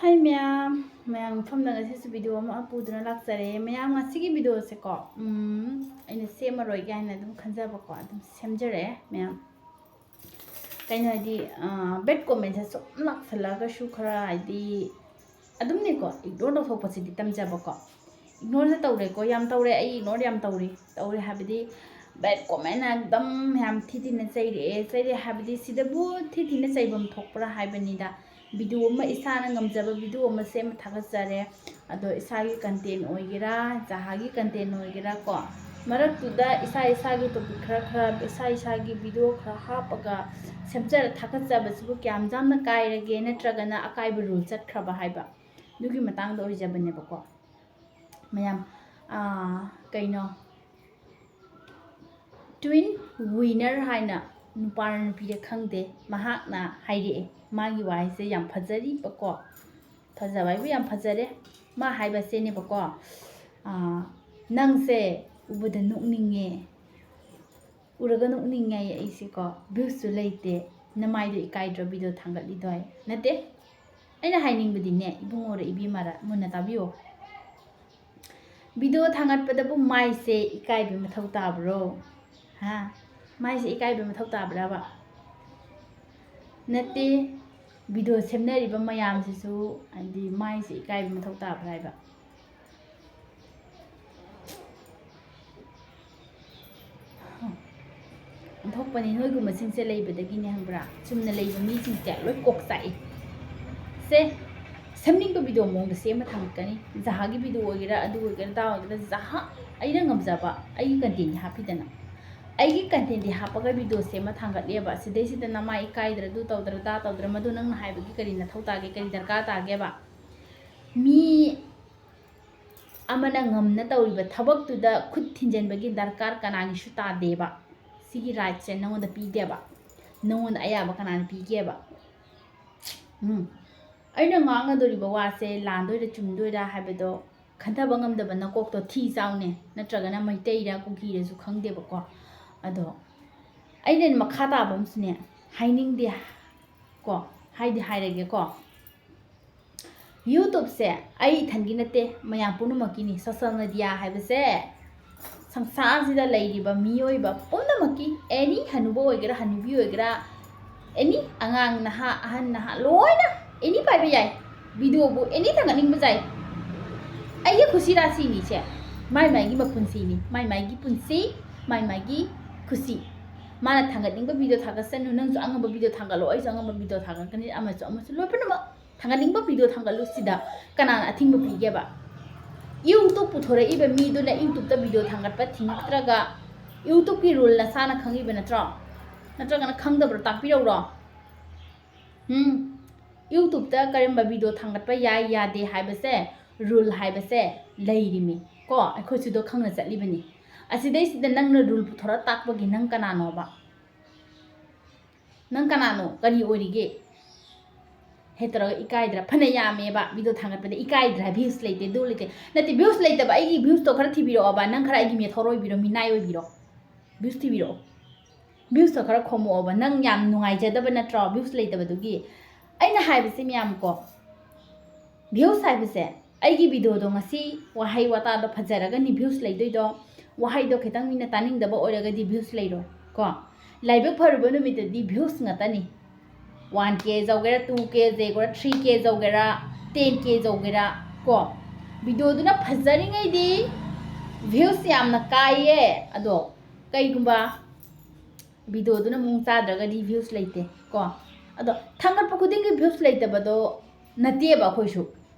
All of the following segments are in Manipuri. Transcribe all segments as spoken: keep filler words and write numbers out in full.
ꯍꯥꯏ ꯃꯌꯥꯝ, ꯃꯌꯥꯝ ꯃꯐꯝꯗ ꯉꯁꯤꯁꯨ video ꯑꯃ ꯄꯨꯗꯨꯅ ꯂꯥꯛꯆꯔꯦ꯫ ꯃꯌꯥꯝ, ꯉꯁꯤꯒꯤ videoꯁꯦꯀꯣ, ꯎꯝ, ꯑꯩꯅ ꯁꯦꯝꯃꯔꯣꯏꯒꯦ ꯍꯥꯏꯅ ꯑꯗꯨꯝ ꯈꯟꯖꯕꯀꯣ, ꯑꯗꯨꯝ ꯁꯦꯝꯖꯔꯦ ꯃꯌꯥꯝ꯫ ꯀꯩꯅꯣ ꯍꯥꯏꯗꯤ, bad commentꯁꯦ ꯁꯨꯝ ꯂꯥꯛꯁꯜꯂꯒꯁꯨ ꯈꯔ ꯍꯥꯏꯗꯤ ꯑꯗꯨꯝꯅꯦꯀꯣ, ignore ꯇꯧꯊꯣꯛꯄꯁꯤꯗꯤ ꯇꯝꯖꯕꯀꯣ꯫ Ignoreꯁꯦ ꯇꯧꯔꯦꯀꯣ, ꯌꯥꯝ ꯇꯧꯔꯦ, ꯑꯩ ignore ꯌꯥꯝ ꯇꯧꯔꯤ꯫ ꯇꯧꯔꯦ ꯍꯥꯏꯕꯗꯤ bad commentꯅ ꯑꯗꯨꯝ ꯌꯥꯝ ꯊꯤ ꯊꯤꯅ ꯆꯩꯔꯛꯑꯦ꯫ ꯆꯩꯔꯛꯑꯦ ꯍꯥꯏꯕꯗꯤ ꯁꯤꯗꯕꯨ ꯊꯤ ꯊꯤꯅ ꯆꯩꯐꯝ ꯊꯣꯛꯄ꯭ꯔꯥ ꯍꯥꯏꯕꯅꯤꯗ꯫ Video ꯑꯃ, ꯏꯁꯥꯅ ꯉꯝꯖꯕ video ꯑꯃ ꯁꯦꯝꯃ ꯊꯥꯒꯠꯆꯔꯦ꯫ ꯑꯗꯣ ꯏꯁꯥꯒꯤ content ꯑꯣꯏꯒꯦꯔꯥ, ꯖꯍꯥꯒꯤ content ꯑꯣꯏꯒꯦꯔꯥ ꯀꯣ, ꯃꯔꯛꯇꯨꯗ ꯏꯁꯥ ꯏꯁꯥꯒꯤ topic ꯈꯔ ꯈꯔ, ꯏꯁꯥ ꯏꯁꯥꯒꯤ video ꯈꯔ ꯍꯥꯞꯄꯒ ꯁꯦꯝꯖꯔ ꯊꯥꯒꯠꯆꯕꯁꯤꯕꯨ ꯀꯌꯥꯝ ꯌꯥꯝꯅ ꯀꯥꯏꯔꯒꯦ, ꯅꯠꯇ꯭ꯔꯒꯅ ꯑꯀꯥꯏꯕ rule ꯆꯠꯈ꯭ꯔꯕ ꯍꯥꯏꯕ, ꯑꯗꯨꯒꯤ ꯃꯇꯥꯡꯗ ꯑꯣꯏꯖꯕꯅꯦꯕꯀꯣ꯫ ꯃꯌꯥꯝ, ꯑꯥ, ꯀꯩꯅꯣ, twin winner ꯍꯥꯏꯅ ꯅꯨꯄꯥꯔ ꯅꯨꯄꯤꯔ ꯈꯪꯗꯦ, ꯃꯍꯥꯛꯅ ꯍꯥꯏꯔꯛꯑꯦ꯫ ꯃꯥꯒꯤ ꯋꯥꯍꯩꯁꯦ ꯌꯥꯝ ꯐꯖꯔꯤꯕꯀꯣ, ꯐꯖꯕ ꯍꯥꯏꯕꯨ ꯌꯥꯝ ꯐꯖꯔꯦ꯫ ꯃꯥ ꯍꯥꯏꯕꯁꯦꯅꯦꯕꯀꯣ, ꯑꯥ, "ꯅꯪꯁꯦ ꯎꯕꯗ ꯅꯣꯛꯅꯤꯡꯉꯦ, ꯎꯔꯒ ꯅꯣꯛꯅꯤꯡꯉꯦ ꯑꯩꯁꯦꯀꯣ, viewsꯁꯨ ꯂꯩꯇꯦ, ꯅꯃꯥꯏꯗꯣ ꯏꯀꯥꯏꯗ꯭ꯔꯣ video ꯊꯥꯡꯒꯠꯂꯤꯗꯣ?" ꯍꯥꯏ꯫ ꯅꯠꯇꯦ, ꯑꯩꯅ ꯍꯥꯏꯅꯤꯡꯕꯗꯤꯅꯦ, ꯏꯕꯨꯡꯉꯣꯔ ꯏꯕꯦꯝꯃꯔ ꯃꯨꯟꯅ ꯇꯥꯕꯤꯌꯣ꯫ Video ꯊꯥꯡꯒꯠꯄꯗꯕꯨ ꯃꯥꯏꯁꯦ ꯏꯀꯥꯏꯕ ꯃꯊꯧ ꯇꯥꯕ꯭ꯔꯣ? ꯍꯥ? ꯃꯥꯏꯁꯦ ꯏꯀꯥꯏꯕ ꯃꯊꯧ ꯇꯥꯕ꯭ꯔꯕ? ꯅꯠꯇꯦ, video ꯁꯦꯝꯅꯔꯤꯕ ꯃꯌꯥꯝꯁꯤꯁꯨ ꯍꯥꯏꯗꯤ ꯃꯥꯏꯁꯦ ꯏꯀꯥꯏꯕ ꯃꯊꯧ ꯇꯥꯕ꯭ꯔꯥ ꯍꯥꯏꯕ? ꯑꯣꯟꯊꯣꯛꯄꯅꯤ, ꯅꯣꯏꯒꯨꯝꯕꯁꯤꯡꯁꯦ ꯂꯩꯕꯗꯒꯤꯅꯦ, ꯈꯪꯕ꯭ꯔꯥ? ꯆꯨꯝꯅ ꯂꯩꯕ ꯃꯤꯁꯤꯡꯁꯦ ꯂꯣꯏ ꯀꯣꯛ ꯆꯥꯛꯏ꯫ ꯁꯦ, ꯁꯦꯝꯅꯤꯡꯕ video ꯃꯑꯣꯡꯗ ꯁꯦꯝꯃ ꯊꯝꯃꯛꯀꯅꯤ꯫ ꯖꯍꯥꯒꯤ video ꯑꯣꯏꯒꯦꯔꯥ, ꯑꯗꯨ ꯑꯣꯏꯒꯦꯔꯥ, ꯑꯗꯥ ꯑꯣꯏꯒꯦꯔꯥ, ꯖꯍꯥ, ꯑꯩꯅ ꯉꯝꯖꯕ ꯑꯩꯒꯤ contentꯗꯤ ꯍꯥꯞꯄꯤꯗꯅ꯫ ꯑꯩꯒꯤ contentꯗꯤ ꯍꯥꯞꯄꯒ video ꯁꯦꯝꯃ ꯊꯥꯡꯒꯠꯂꯦꯕ꯫ ꯁꯤꯗꯩꯁꯤꯗ ꯅꯃꯥꯏ ꯏꯀꯥꯏꯗ꯭ꯔꯥ, ꯑꯗꯨ ꯇꯧꯗ꯭ꯔꯥ, ꯑꯗꯥ ꯇꯧꯗ꯭ꯔꯥ, ꯃꯗꯨ ꯅꯪꯅ ꯍꯥꯏꯕꯒꯤ ꯀꯔꯤ ꯅꯊꯧ ꯇꯥꯒꯦ, ꯀꯔꯤ ꯗꯔꯀꯥꯔ ꯇꯥꯒꯦꯕ? ꯃꯤ ꯑꯃꯅ ꯉꯝꯅ ꯇꯧꯔꯤꯕ ꯊꯕꯛꯇꯨꯗ ꯈꯨꯠ ꯊꯤꯟꯖꯤꯟꯕꯒꯤ ꯗꯔꯀꯥꯔ ꯀꯅꯥꯒꯤꯁꯨ ꯇꯥꯗꯦꯕ꯫ ꯁꯤꯒꯤ rightꯁꯦ ꯅꯉꯣꯟꯗ ꯄꯤꯗꯦꯕ꯫ ꯅꯉꯣꯟꯗ ꯑꯌꯥꯕ ꯀꯅꯥꯅ ꯄꯤꯒꯦꯕ? ꯎꯝ꯫ ꯑꯩꯅ ꯉꯥꯡꯒꯗꯧꯔꯤꯕ ꯋꯥꯁꯦ ꯂꯥꯟꯗꯣꯏꯔꯥ ꯆꯨꯝꯗꯣꯏꯔꯥ ꯍꯥꯏꯕꯗꯣ ꯈꯟꯊꯕ ꯉꯝꯗꯕ ꯅꯀꯣꯛꯇꯣ ꯊꯤ ꯆꯥꯎꯅꯦ, ꯅꯠꯇ꯭ꯔꯒꯅ ꯃꯩꯇꯩꯔꯥ ꯀꯨꯀꯤꯔꯁꯨ ꯈꯪꯗꯦꯕꯀꯣ꯫ ꯑꯗꯣ ꯑꯩꯅ ꯃꯈꯥ ꯇꯥꯕ ꯑꯃꯁꯨꯅꯦ ꯍꯥꯏꯅꯤꯡꯗꯦ ꯀꯣ, ꯍꯥꯏꯗꯤ ꯍꯥꯏꯔꯒꯦꯀꯣ꯫ YouTubeꯁꯦ ꯑꯩ ꯏꯊꯟꯒꯤ ꯅꯠꯇꯦ, ꯃꯌꯥꯝ ꯄꯨꯝꯅꯃꯛꯀꯤꯅꯤ꯫ Social media ꯍꯥꯏꯕꯁꯦ ꯁꯪꯁꯥꯔꯁꯤꯗ ꯂꯩꯔꯤꯕ ꯃꯤꯑꯣꯏꯕ ꯄꯨꯝꯅꯃꯛꯀꯤ, any ꯍꯅꯨꯕ ꯑꯣꯏꯒꯦꯔꯥ, ꯍꯅꯨꯕꯤ ꯑꯣꯏꯒꯦꯔꯥ, any ꯑꯉꯥꯡ, ꯅꯍꯥ, ꯑꯍꯟ, ꯅꯍꯥ, ꯂꯣꯏꯅ any ꯄꯥꯏꯕ ꯌꯥꯏ꯫ Videoꯕꯨ any ꯊꯥꯡꯒꯠꯅꯤꯡꯕ ꯌꯥꯏ꯫ ꯑꯩꯒꯤ ꯈꯨꯁꯤ ꯔꯥꯁꯤꯅꯤ ꯁꯦ꯫ ꯃꯥꯏ ꯃꯥꯏꯒꯤ ꯃꯄꯨꯟꯁꯤꯅꯤ, ꯃꯥꯏ ꯃꯥꯏꯒꯤ ꯄꯨꯟꯁꯤ, ꯃꯥꯏ ꯃꯥꯏꯒꯤ ꯈꯨꯁꯤ꯫ ꯃꯥꯅ ꯊꯥꯡꯒꯠꯅꯤꯡꯕ video ꯊꯥꯒꯠꯁꯅꯨ, ꯅꯪꯁꯨ ꯑꯉꯝꯕ video ꯊꯥꯡꯒꯠꯂꯣ, ꯑꯩꯁꯨ ꯑꯉꯝꯕ video ꯊꯥꯡꯒꯠꯀꯅꯤ, ꯑꯃꯁꯨ ꯑꯃꯁꯨ ꯂꯣꯏ ꯄꯨꯝꯅꯃꯛ ꯊꯥꯡꯒꯠꯅꯤꯡꯕ video ꯊꯥꯡꯒꯠꯂꯨ꯫ ꯁꯤꯗ ꯀꯅꯥꯅ ꯑꯊꯤꯡꯕ ꯄꯤꯒꯦꯕ? YouTube ꯄꯨꯊꯣꯔꯛꯏꯕ ꯃꯤꯗꯨꯅ YouTubeꯇ video ꯊꯥꯡꯒꯠꯄ ꯊꯤꯡꯉꯛꯇ꯭ꯔꯒ YouTubeꯀꯤ rule ꯅꯁꯥꯅ ꯈꯪꯉꯤꯕ ꯅꯠꯇ꯭ꯔꯣ? ꯅꯠꯇ꯭ꯔꯒꯅ ꯈꯪꯗꯕ꯭ꯔꯣ? ꯇꯥꯛꯄꯤꯔꯛꯎꯔꯣ? ꯎꯝ, YouTubeꯇ ꯀꯔꯝꯕ video ꯊꯥꯡꯒꯠꯄ ꯌꯥꯏ ꯌꯥꯗꯦ ꯍꯥꯏꯕꯁꯦ, rule ꯍꯥꯏꯕꯁꯦ ꯂꯩꯔꯤꯃꯤ ꯀꯣ, ꯑꯩꯈꯣꯏꯁꯨꯗꯣ ꯈꯪꯅ ꯆꯠꯂꯤꯕꯅꯤ꯫ ꯑꯁꯤꯗꯩꯁꯤꯗ ꯅꯪꯅ rule ꯄꯨꯊꯣꯔꯛ ꯇꯥꯛꯄꯒꯤ ꯅꯪ ꯀꯅꯥꯅꯣꯕ? ꯅꯪ ꯀꯅꯥꯅꯣ? ꯀꯔꯤ ꯑꯣꯏꯔꯤꯒꯦ? ꯍꯦꯛ ꯇꯧꯔꯒ ꯏꯀꯥꯏꯗ꯭ꯔꯥ? ꯐꯅ ꯌꯥꯝꯃꯦꯕ video ꯊꯥꯡꯒꯠꯄꯗ ꯏꯀꯥꯏꯗ꯭ꯔꯥ? Views ꯂꯩꯇꯦ, ꯑꯗꯨ ꯂꯩꯇꯦ꯫ ꯅꯠꯇꯦ, views ꯂꯩꯇꯕ, ꯑꯩꯒꯤ viewsꯇꯣ ꯈꯔ ꯊꯤꯕꯤꯔꯛꯑꯣꯕ꯫ ꯅꯪ ꯈꯔ ꯑꯩꯒꯤ ꯃꯦꯊꯣꯔ ꯑꯣꯏꯕꯤꯔꯣ, ꯃꯤꯅꯥꯏ ꯑꯣꯏꯕꯤꯔꯣ꯫ Viewsꯇꯣ ꯈꯔ ꯈꯣꯝꯃꯛꯑꯣꯕ꯫ ꯅꯪ ꯌꯥꯝ ꯅꯨꯡꯉꯥꯏꯖꯗꯕ ꯅꯠꯇ꯭ꯔꯣ views ꯂꯩꯇꯕꯗꯨꯒꯤ? ꯑꯩꯅ ꯍꯥꯏꯕꯁꯦ ꯃꯌꯥꯝ ꯀꯣ, views ꯍꯥꯏꯕꯁꯦ, ꯑꯩꯒꯤ videoꯗꯣ ꯉꯁꯤ ꯋꯥꯍꯩ ꯋꯥꯇꯥꯗꯣ ꯐꯖꯔꯒꯅꯤ views ꯂꯩꯗꯣꯏꯗꯣ, ꯋꯥꯍꯩꯗꯣ ꯈꯤꯇꯪ ꯃꯤꯅ ꯇꯥꯅꯤꯡꯗꯕ ꯑꯣꯏꯔꯒꯗꯤ views ꯂꯩꯔꯣꯏ ꯀꯣ꯫ ꯂꯥꯏꯕꯛ ꯐꯔꯨꯕ ꯅꯨꯃꯤꯠꯇꯗꯤ views ꯉꯥꯛꯇꯅꯤ꯫ One K ꯌꯧꯒꯦꯔꯥ, two K ꯌꯧꯒꯦꯔꯥ, three K ꯌꯧꯒꯦꯔꯥ, ten K ꯌꯧꯒꯦꯔꯥ ꯀꯣ꯫ Videoꯗꯨꯅ ꯐꯖꯔꯤꯉꯩꯗꯤ views ꯌꯥꯝꯅ ꯀꯥꯏꯌꯦ꯫ ꯑꯗꯣ ꯀꯩꯒꯨꯝꯕ videoꯗꯨꯅ ꯃꯑꯣꯡ ꯆꯥꯗ꯭ꯔꯒꯗꯤ views ꯂꯩꯇꯦ ꯀꯣ꯫ ꯑꯗꯣ ꯊꯥꯡꯒꯠꯄ ꯈꯨꯗꯤꯡꯒꯤ views ꯂꯩꯇꯕꯗꯣ ꯅꯠꯇꯦꯕ ꯑꯩꯈꯣꯏꯁꯨ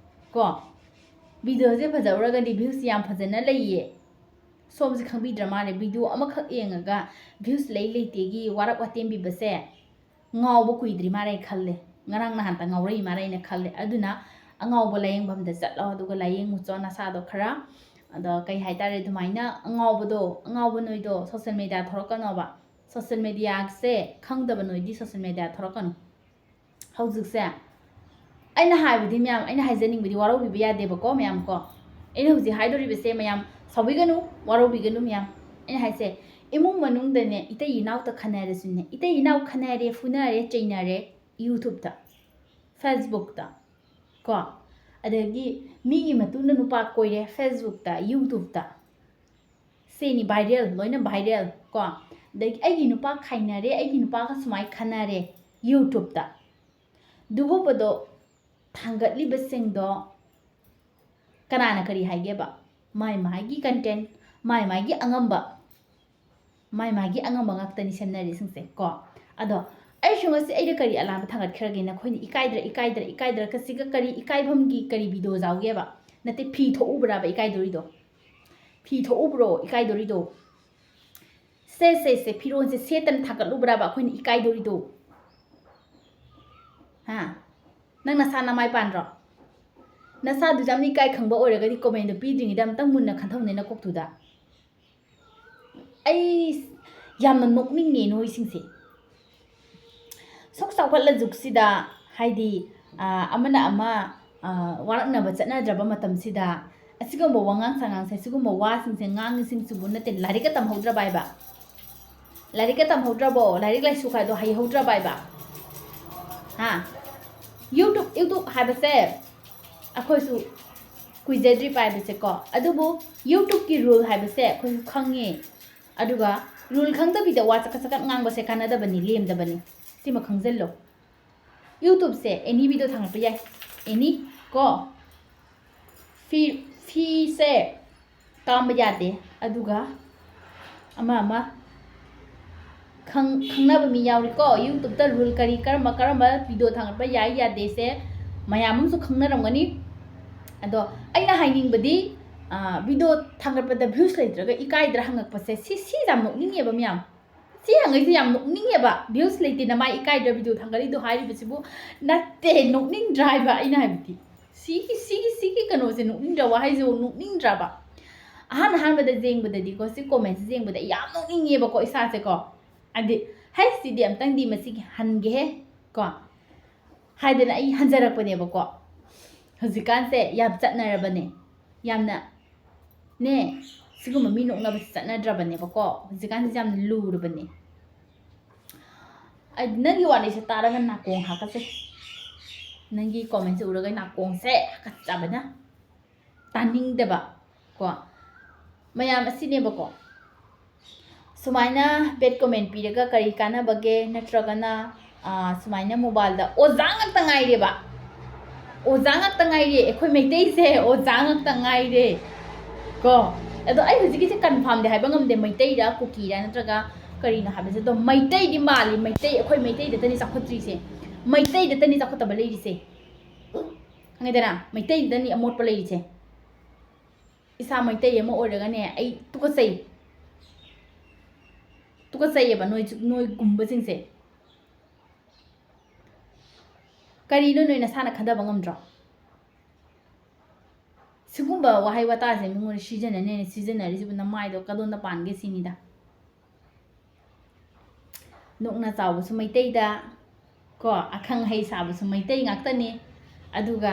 ꯀꯣ꯫ Videoꯁꯦ ꯐꯖꯍꯧꯔꯒꯗꯤ views ꯌꯥꯝ ꯐꯖꯅ ꯂꯩꯌꯦ꯫ ꯁꯣꯝꯁꯦ ꯈꯪꯕꯤꯗ꯭ꯔ ꯃꯥꯜꯂꯦ, video ꯑꯃꯈꯛ ꯌꯦꯡꯉꯒ views ꯂꯩ ꯂꯩꯇꯦꯒꯤ ꯋꯥꯔꯛ ꯋꯥꯇꯦꯝꯕꯤꯕꯁꯦ ꯉꯥꯎꯕ ꯀꯨꯏꯗ꯭ꯔꯤ ꯃꯥꯜꯂꯦ ꯈꯜꯂꯦ꯫ ꯉꯔꯥꯡ ꯅꯍꯥꯟꯇ ꯉꯥꯎꯔꯛꯏ ꯃꯥꯜꯂꯦ ꯑꯩꯅ ꯈꯜꯂꯦ꯫ ꯑꯗꯨꯅ ꯑꯉꯥꯎꯕ ꯂꯥꯏꯌꯦꯡꯐꯝꯗ ꯆꯠꯂꯣ, ꯑꯗꯨꯒ ꯂꯥꯏꯌꯦꯡꯉꯨꯆꯣ ꯅꯁꯥꯗꯣ ꯈꯔ꯫ ꯑꯗꯣ ꯀꯩ ꯍꯥꯏꯇꯥꯔꯦ, ꯑꯗꯨꯃꯥꯏꯅ ꯑꯉꯥꯎꯕꯗꯣ, ꯑꯉꯥꯎꯕ ꯅꯣꯏꯗꯣ social media ꯊꯣꯔꯛꯀꯅꯣꯕ꯫ Social mediaꯁꯦ ꯈꯪꯗꯕ ꯅꯣꯏꯗꯤ social media ꯊꯣꯔꯛꯀꯅꯨ꯫ ꯍꯧꯖꯤꯛꯁꯦ ꯑꯩꯅ ꯍꯥꯏꯕꯗꯤ ꯃꯌꯥꯝ, ꯑꯩꯅ ꯍꯥꯏꯖꯅꯤꯡꯕꯗꯤ ꯋꯥꯔꯧꯕꯤꯕ ꯌꯥꯗꯦꯕꯀꯣ ꯃꯌꯥꯝ ꯀꯣ꯫ ꯑꯩꯅ ꯍꯧꯖꯤꯛ ꯍꯥꯏꯗꯣꯔꯤꯕꯁꯦ ꯃꯌꯥꯝ ꯁꯥꯎꯕꯤꯒꯅꯨ, ꯋꯥꯔꯧꯕꯤꯒꯅꯨ ꯃꯌꯥꯝ꯫ ꯑꯩꯅ ꯍꯥꯏꯁꯦ, ꯏꯃꯨꯡ ꯃꯅꯨꯡꯗꯅꯦ, ꯏꯇꯩ ꯏꯅꯥꯎꯇ ꯈꯟꯅꯔꯁꯨꯅꯦ, ꯏꯇꯩ ꯏꯅꯥꯎ ꯈꯟꯅꯔꯦ, ꯐꯨꯅꯔꯦ, ꯆꯩꯅꯔꯦ YouTubeꯇ, Facebookꯇ ꯀꯣ, ꯑꯗꯒꯤ ꯃꯤꯒꯤ ꯃꯇꯨꯅ ꯅꯨꯄꯥ ꯀꯣꯏꯔꯦ Facebookꯇ, YouTubeꯇ꯫ ꯁꯤꯅꯤ viral, ꯂꯣꯏꯅ viral ꯀꯣ꯫ ꯑꯗꯒꯤ ꯑꯩꯒꯤ ꯅꯨꯄꯥ ꯈꯥꯏꯅꯔꯦ, ꯑꯩꯒꯤ ꯅꯨꯄꯥꯒ ꯁꯨꯃꯥꯏꯅ ꯈꯟꯅꯔꯦ YouTubeꯇ꯫ ꯑꯗꯨꯒꯨꯝꯕꯗꯣ ꯊꯥꯡꯒꯠꯂꯤꯕꯁꯤꯡꯗꯣ ꯀꯅꯥꯅ ꯀꯔꯤ ꯍꯥꯏꯒꯦꯕ? ꯃꯥꯏ ꯃꯥꯏꯒꯤ content, ꯃꯥꯏ ꯃꯥꯏꯒꯤ ꯑꯉꯝꯕ, ꯃꯥꯏ ꯃꯥꯏꯒꯤ ꯑꯉꯝꯕ ꯉꯥꯛꯇꯅꯤ ꯁꯦꯝꯅꯔꯤꯁꯤꯡꯁꯦ ꯀꯣ꯫ ꯑꯗꯣ ꯑꯩꯁꯨ ꯉꯁꯤ ꯑꯩꯅ ꯀꯔꯤ ꯑꯂꯥꯟꯕ ꯊꯥꯡꯒꯠꯈ꯭ꯔꯒꯦ? ꯅꯈꯣꯏꯅ ꯏꯀꯥꯏꯗ꯭ꯔꯥ, ꯏꯀꯥꯏꯗ꯭ꯔꯥ, ꯏꯀꯥꯏꯗ꯭ꯔꯥ? ꯀꯁꯤꯒ ꯀꯔꯤ ꯏꯀꯥꯏꯐꯝꯒꯤ ꯀꯔꯤ video ꯌꯥꯎꯒꯦꯕ? ꯅꯠꯇꯦ, ꯐꯤ ꯊꯣꯛꯎꯕ꯭ꯔꯥꯕ ꯏꯀꯥꯏꯗꯣꯔꯤꯗꯣ? ꯐꯤ ꯊꯣꯛꯎꯕ꯭ꯔꯣ ꯏꯀꯥꯏꯗꯣꯔꯤꯗꯣ? ꯁꯦ, ꯁꯦ, ꯁꯦ, ꯐꯤꯔꯣꯟꯁꯦ ꯁꯦꯠꯇꯅ ꯊꯥꯡꯒꯠꯂꯨꯕ꯭ꯔꯥꯕ ꯑꯩꯈꯣꯏꯅ ꯏꯀꯥꯏꯗꯣꯔꯤꯗꯣ? ꯍꯥ? ꯅꯪ ꯅꯁꯥ ꯅꯃꯥꯏ ꯄꯥꯟꯗ꯭ꯔꯣ? ꯅꯁꯥꯗꯨ ꯌꯥꯝꯅ ꯏꯀꯥꯏ ꯈꯪꯕ ꯑꯣꯏꯔꯒꯗꯤ commentꯗꯣ ꯄꯤꯗ꯭ꯔꯤꯉꯩꯗ ꯑꯝꯇꯪ ꯃꯨꯟꯅ ꯈꯟꯊꯧꯅꯦ ꯅꯀꯣꯛꯇꯨꯗ꯫ ꯑꯩ ꯌꯥꯝꯅ ꯅꯣꯛꯅꯤꯡꯉꯦ ꯅꯣꯏꯁꯤꯡꯁꯦ꯫ ꯁꯨꯛ ꯆꯥꯎꯈꯠꯂ ꯖꯨꯛꯁꯤꯗ, ꯍꯥꯏꯗꯤ, ꯑ, ꯑꯃꯅ ꯑꯃ, ꯑ, ꯋꯥꯔꯛꯅꯕ ꯆꯠꯅꯗ꯭ꯔꯕ ꯃꯇꯝꯁꯤꯗ, ꯑꯁꯤꯒꯨꯝꯕ ꯋꯥꯉꯥꯡ ꯁꯉꯥꯡꯁꯦ, ꯁꯤꯒꯨꯝꯕ ꯋꯥꯁꯤꯡꯁꯦ ꯉꯥꯡꯉꯤꯁꯤꯡꯁꯤꯕꯨ ꯅꯠꯇꯦ, ꯂꯥꯏꯔꯤꯛꯀ ꯇꯝꯍꯧꯗ꯭ꯔꯕ ꯍꯥꯏꯕ? ꯂꯥꯏꯔꯤꯛꯀ ꯇꯝꯍꯧꯗ꯭ꯔꯕꯣ? ꯂꯥꯏꯔꯤꯛ ꯂꯥꯏꯁꯨ ꯀꯥꯏꯗꯣ ꯍꯩꯍꯧꯗ꯭ꯔꯕ ꯍꯥꯏꯕ? ꯍꯥ? YouTube, YouTube ꯍꯥꯏꯕꯁꯦ ꯑꯩꯈꯣꯏꯁꯨ ꯀꯨꯏꯖꯗ꯭ꯔꯤ ꯄꯥꯏꯕꯁꯦꯀꯣ, ꯑꯗꯨꯕꯨ YouTubeꯀꯤ rule ꯍꯥꯏꯕꯁꯦ ꯑꯩꯈꯣꯏꯁꯨ ꯈꯪꯉꯦ꯫ ꯑꯗꯨꯒ rule ꯈꯪꯗꯕꯤꯗ ꯋꯥ ꯆꯀꯠ ꯆꯀꯠ ꯉꯥꯡꯕꯁꯦ ꯀꯥꯟꯅꯗꯕꯅꯤ, ꯂꯦꯝꯗꯕꯅꯤ꯫ ꯁꯤꯃ ꯈꯪꯖꯤꯜꯂꯣ꯫ YouTubeꯁꯦ any video ꯊꯥꯡꯒꯠꯄ ꯌꯥꯏ, any ꯀꯣ꯫ ꯐꯤ, ꯐꯤꯁꯦ ꯀꯥꯝꯕ ꯌꯥꯗꯦ꯫ ꯑꯗꯨꯒ ꯑꯃ ꯑꯃ ꯈꯪ-, ꯈꯪꯅꯕ ꯃꯤ ꯌꯥꯎꯔꯤꯀꯣ꯫ YouTubeꯇ rule ꯀꯔꯤ, ꯀꯔꯝꯕ, ꯀꯔꯝꯕ video ꯊꯥꯡꯒꯠꯄ ꯌꯥꯏ ꯌꯥꯗꯦꯁꯦ ꯃꯌꯥꯝ ꯑꯃꯁꯨ ꯈꯪꯅꯔꯝꯒꯅꯤ꯫ ꯑꯗꯣ ꯑꯩꯅ ꯍꯥꯏꯅꯤꯡꯕꯗꯤ, ꯑ, video ꯊꯥꯡꯒꯠꯄꯗ views ꯂꯩꯇ꯭ꯔꯒ ꯏꯀꯥꯏꯗ꯭ꯔꯥ ꯍꯪꯉꯛꯄꯁꯦ, ꯁꯤ, ꯁꯤ ꯌꯥꯝ ꯅꯣꯛꯅꯤꯡꯉꯦꯕ ꯃꯌꯥꯝ꯫ ꯁꯤ ꯍꯪꯉꯛꯏꯁꯦ ꯌꯥꯝ ꯅꯣꯛꯅꯤꯡꯉꯦꯕ꯫ Views ꯂꯩꯇꯦ, ꯅꯃꯥꯏ ꯏꯀꯥꯏꯗ꯭ꯔꯥ video ꯊꯥꯡꯒꯠꯂꯤꯗꯣ ꯍꯥꯏꯔꯤꯕꯁꯤꯕꯨ? ꯅꯠꯇꯦ, ꯅꯣꯛꯅꯤꯡꯗ꯭ꯔꯥ ꯍꯥꯏꯕ ꯑꯩꯅ ꯍꯥꯏꯕꯗꯤ꯫ ꯁꯤꯒꯤ, ꯁꯤꯒꯤ, ꯁꯤꯒꯤ ꯀꯩꯅꯣꯁꯦ ꯅꯣꯛꯅꯤꯡꯗ꯭ꯔꯥ? ꯋꯥꯍꯩꯁꯦ ꯅꯣꯛꯅꯤꯡꯗ꯭ꯔꯕ? ꯑꯍꯥꯟ ꯑꯍꯥꯟꯕꯗ ꯌꯦꯡꯕꯗꯗꯤꯀꯣ, ꯁꯤ commentꯁꯦ ꯌꯦꯡꯕꯗ ꯑꯩ ꯌꯥꯝ ꯅꯣꯛꯅꯤꯡꯉꯦꯕꯀꯣ ꯏꯁꯥꯁꯦꯀꯣ꯫ ꯍꯥꯏꯗꯤ, "ꯍꯩ, ꯁꯤꯗꯤ ꯑꯝꯇꯪꯗꯤ ꯃꯁꯤꯒꯤ ꯍꯟꯒꯦꯍꯦ" ꯀꯣ ꯍꯥꯏꯗꯅ ꯑꯩ ꯍꯟꯖꯔꯛꯄꯅꯦꯕꯀꯣ꯫ ꯍꯧꯖꯤꯛꯀꯥꯟꯁꯦ ꯌꯥꯝ ꯆꯠꯅꯔꯕꯅꯦ꯫ ꯌꯥꯝꯅ ꯅꯦ, ꯁꯤꯒꯨꯝꯕ ꯃꯤ ꯅꯣꯛꯅꯕꯁꯦ ꯆꯠꯅꯗ꯭ꯔꯕꯅꯦꯕꯀꯣ꯫ ꯍꯧꯖꯤꯛꯀꯥꯟꯁꯦ ꯌꯥꯝꯅ ꯂꯨꯔꯕꯅꯦ꯫ ꯑꯩ ꯅꯪꯒꯤ ꯋꯥꯔꯤꯁꯦ ꯇꯥꯔꯒ ꯅꯥꯀꯣꯡ ꯍꯥꯀꯠꯆꯩ꯫ ꯅꯪꯒꯤ ꯀꯣꯃꯦꯟꯁꯦ ꯎꯔꯒ ꯅꯥꯀꯣꯡꯁꯦ ꯍꯥꯀꯠꯆꯕꯅ ꯇꯥꯅꯤꯡꯗꯕ ꯀꯣ꯫ ꯃꯌꯥꯝ ꯑꯁꯤꯅꯦꯕꯀꯣ, ꯁꯨꯃꯥꯏꯅ ꯕꯦꯠ ꯀꯣꯃꯦꯟ ꯄꯤꯔꯒ ꯀꯔꯤ ꯀꯥꯟꯅꯕꯒꯦ? ꯅꯠꯇ꯭ꯔꯒꯅ, ꯑꯥ, ꯁꯨꯃꯥꯏꯅ ꯃꯣꯕꯥꯏꯜꯗ ꯑꯣꯖꯥ ꯉꯥꯛꯇ ꯉꯥꯏꯔꯦꯕ, ꯑꯣꯖꯥ ꯉꯥꯛꯇ ꯉꯥꯏꯔꯦ, ꯑꯩꯈꯣꯏ ꯃꯩꯇꯩꯁꯦ ꯑꯣꯖꯥ ꯉꯥꯛꯇ ꯉꯥꯏꯔꯦ ꯀꯣ꯫ ꯑꯗꯣ ꯑꯩ ꯍꯧꯖꯤꯛꯀꯤꯁꯦ ꯀꯟꯐꯥꯝꯗꯤ ꯍꯥꯏꯕ ꯉꯝꯗꯦ, ꯃꯩꯇꯩꯔ ꯀꯨꯀꯤꯔ ꯅꯠꯇ꯭ꯔꯒ ꯀꯔꯤꯅꯣ ꯍꯥꯏꯕꯁꯦ꯫ ꯑꯗꯣ ꯃꯩꯇꯩꯗꯤ ꯃꯥꯜꯂꯤ, ꯃꯩꯇꯩ, ꯑꯩꯈꯣꯏ ꯃꯩꯇꯩꯗꯇꯅꯤ ꯆꯥꯎꯈꯠꯇ꯭ꯔꯤꯁꯦ, ꯃꯩꯇꯩꯗꯇꯅꯤ ꯆꯥꯎꯈꯠꯇꯕ ꯂꯩꯔꯤꯁꯦ, ꯈꯪꯉꯦꯗꯅ? ꯃꯩꯇꯩꯗꯅꯤ ꯑꯃꯣꯠꯄ ꯂꯩꯔꯤꯁꯦ꯫ ꯏꯁꯥ ꯃꯩꯇꯩ ꯑꯃ ꯑꯣꯏꯔꯒꯅꯦ, ꯑꯩ ꯇꯨꯀꯠꯆꯩ, ꯇꯨꯀꯠꯆꯩꯌꯦꯕ ꯅꯣꯏ, ꯅꯣꯏꯒꯨꯝꯕꯁꯤꯡꯁꯦ꯫ ꯀꯔꯤꯅꯣ ꯅꯣꯏ ꯅꯁꯥꯅ ꯈꯟꯊꯕ ꯉꯝꯗ꯭ꯔꯣ? ꯁꯤꯒꯨꯝꯕ ꯋꯥꯍꯩ ꯋꯥꯇꯥꯁꯦ ꯃꯤꯉꯣꯟꯗ ꯁꯤꯖꯤꯟꯅꯅꯦꯅ ꯁꯤꯖꯤꯟꯅꯔꯤꯁꯤꯕꯨ ꯅꯃꯥꯏꯗꯣ ꯀꯗꯣꯝꯗ ꯄꯥꯟꯒꯦ ꯁꯤꯅꯤꯗ꯫ ꯅꯣꯛꯅ ꯆꯥꯎꯕꯁꯨ ꯃꯩꯇꯩꯗ ꯀꯣ, ꯑꯈꯪ ꯑꯍꯩ ꯁꯥꯕꯁꯨ ꯃꯩꯇꯩ ꯉꯥꯛꯇꯅꯤ꯫ ꯑꯗꯨꯒ,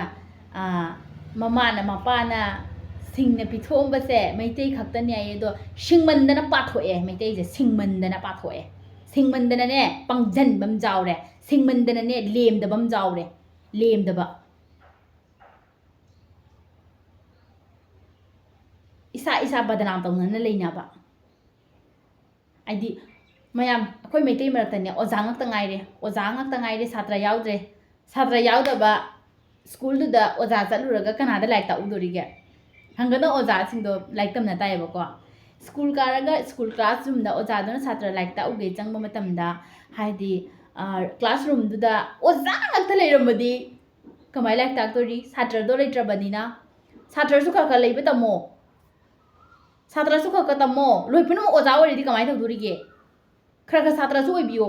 ꯑꯥ, ꯃꯃꯥꯅ ꯃꯄꯥꯅ ꯁꯤꯡꯅ ꯄꯤꯊꯣꯛꯑꯝꯕꯁꯦ ꯃꯩꯇꯩ ꯈꯛꯇꯅꯤ ꯍꯥꯏꯌꯦ꯫ ꯑꯗꯣ ꯁꯤꯡꯃꯟꯗꯅ ꯄꯥꯊꯣꯛꯑꯦ ꯃꯩꯇꯩꯁꯦ, ꯁꯤꯡꯃꯟꯗꯅ ꯄꯥꯊꯣꯛꯑꯦ꯫ ꯁꯤꯡꯃꯟꯗꯅꯅꯦ ꯄꯪꯖꯟꯕ ꯑꯃ ꯌꯥꯎꯔꯦ, ꯁꯤꯡꯃꯟꯗꯅꯅꯦ ꯂꯦꯝꯗꯕ ꯑꯃ ꯌꯥꯎꯔꯦ, ꯂꯦꯝꯗꯕ꯫ ꯏꯁꯥ ꯏꯁꯥ ꯕꯗꯅꯥꯝ ꯇꯧꯅꯅ ꯂꯩꯅꯕ꯫ ꯍꯥꯏꯗꯤ ꯃꯌꯥꯝ ꯑꯩꯈꯣꯏ ꯃꯩꯇꯩ ꯃꯔꯛꯇꯅꯦ ꯑꯣꯖꯥ ꯉꯥꯛꯇ ꯉꯥꯏꯔꯦ, ꯑꯣꯖꯥ ꯉꯥꯛꯇ ꯉꯥꯏꯔꯦ, ꯁꯥꯇ꯭ꯔ ꯌꯥꯎꯗ꯭ꯔꯦ꯫ ꯁꯥꯇ꯭ꯔ ꯌꯥꯎꯗꯕ ꯁ꯭ꯀꯨꯜꯗꯨꯗ ꯑꯣꯖꯥ ꯆꯠꯂꯨꯔꯒ ꯀꯅꯥꯗ ꯂꯥꯏꯔꯤꯛ ꯇꯥꯛꯎꯗꯣꯔꯤꯒꯦ? ꯍꯪꯒꯅ ꯑꯣꯖꯥꯁꯤꯡꯗꯣ ꯂꯥꯏꯔꯤꯛ ꯇꯝꯅ ꯇꯥꯏꯌꯦꯕꯀꯣ꯫ ꯁ꯭ꯀꯨꯜ ꯀꯥꯔꯒ ꯁ꯭ꯀꯨꯜ ꯀ꯭ꯂꯥꯁꯔꯨꯝꯗ ꯑꯣꯖꯥꯗꯨꯅ ꯁꯥꯇ꯭ꯔ ꯂꯥꯏꯔꯤꯛ ꯇꯥꯛꯎꯒꯦ ꯆꯪꯕ ꯃꯇꯝꯗ, ꯍꯥꯏꯗꯤ, ꯑ, ꯀ꯭ꯂꯥꯁꯔꯨꯝꯗꯨꯗ ꯑꯣꯖꯥ ꯉꯥꯛꯇ ꯂꯩꯔꯝꯃꯗꯤ ꯀꯃꯥꯏꯅ ꯂꯥꯏꯔꯤꯛ ꯇꯥꯛꯇꯣꯔꯤ? ꯁꯥꯇ꯭ꯔꯗꯣ ꯂꯩꯇ꯭ꯔꯕꯅꯤꯅ꯫ ꯁꯥꯇ꯭ꯔꯁꯨ ꯈꯔ ꯈꯔ ꯂꯩꯕ ꯇꯝꯃꯣ꯫ ꯁꯥꯇ꯭ꯔꯁꯨ ꯈꯔ ꯈꯔ ꯇꯝꯃꯣ꯫ ꯂꯣꯏ ꯄꯨꯝꯅꯃꯛ ꯑꯣꯖꯥ ꯑꯣꯏꯔꯗꯤ ꯀꯃꯥꯏꯅ ꯇꯧꯗꯣꯔꯤꯒꯦ? ꯈꯔ ꯈꯔ ꯁꯥꯇ꯭ꯔꯁꯨ ꯑꯣꯏꯕꯤꯌꯣ꯫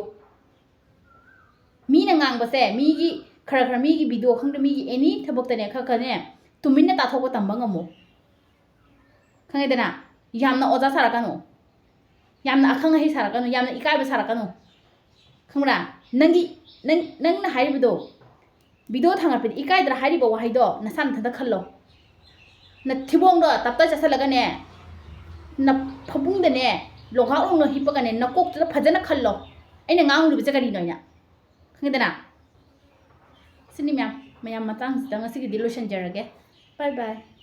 ꯃꯤꯅ ꯉꯥꯡꯕꯁꯦ, ꯃꯤꯒꯤ ꯈꯔ ꯈꯔ ꯃꯤꯒꯤ ꯚꯤꯗꯤꯑꯣ ꯈꯪꯗꯦ, ꯃꯤꯒꯤ ꯑꯦꯅꯤ ꯊꯕꯛꯇꯅꯦ ꯈꯔ ꯈꯔꯅꯦ ꯇꯨꯃꯤꯟꯅ ꯇꯥꯊꯣꯛꯄ ꯇꯝꯕ ꯉꯝꯃꯣ꯫ ꯈꯪꯉꯦꯗꯅ? ꯌꯥꯝꯅ ꯑꯣꯖꯥ ꯁꯥꯔꯛꯀꯅꯨ, ꯌꯥꯝꯅ ꯑꯈꯪ ꯑꯍꯩ ꯁꯥꯔꯛꯀꯅꯨ, ꯌꯥꯝꯅ ꯏꯀꯥꯏꯕ ꯁꯥꯔꯛꯀꯅꯨ꯫ ꯈꯪꯕ꯭ꯔꯥ? ꯅꯪꯒꯤ, ꯅꯪ, ꯅꯪꯅ ꯍꯥꯏꯔꯤꯕꯗꯣ, ꯚꯤꯗꯤꯑꯣ ꯊꯥꯡꯒꯠꯄꯗ ꯏꯀꯥꯏꯗ꯭ꯔꯥ ꯍꯥꯏꯔꯤꯕ ꯋꯥꯍꯩꯗꯣ ꯅꯁꯥ ꯅꯊꯟꯇ ꯈꯜꯂꯣ꯫ ꯅꯊꯤꯕꯣꯡꯗꯣ ꯇꯞꯇꯥꯏ ꯆꯥꯁꯤꯜꯂꯒꯅꯦ, ꯅꯐꯃꯨꯡꯗꯅꯦ ꯂꯣꯡꯈꯥꯛ ꯂꯣꯡꯅ ꯍꯤꯞꯄꯒꯅꯦ, ꯅꯀꯣꯛꯇꯨꯗ ꯐꯖꯅ ꯈꯜꯂꯣ꯫ ꯑꯩꯅ ꯉꯥꯡꯂꯤꯕꯁꯦ ꯀꯔꯤꯅꯣ ꯑꯩꯅ? ꯈꯪꯉꯦꯗꯅ? ꯁꯤꯅꯤ ꯃꯌꯥꯝ꯫ ꯃꯌꯥꯝ, ꯃꯇꯥꯡꯁꯤꯗ ꯉꯁꯤꯒꯤꯗꯤ ꯂꯣꯏꯁꯤꯟꯖꯔꯒꯦ꯫ Bye bye.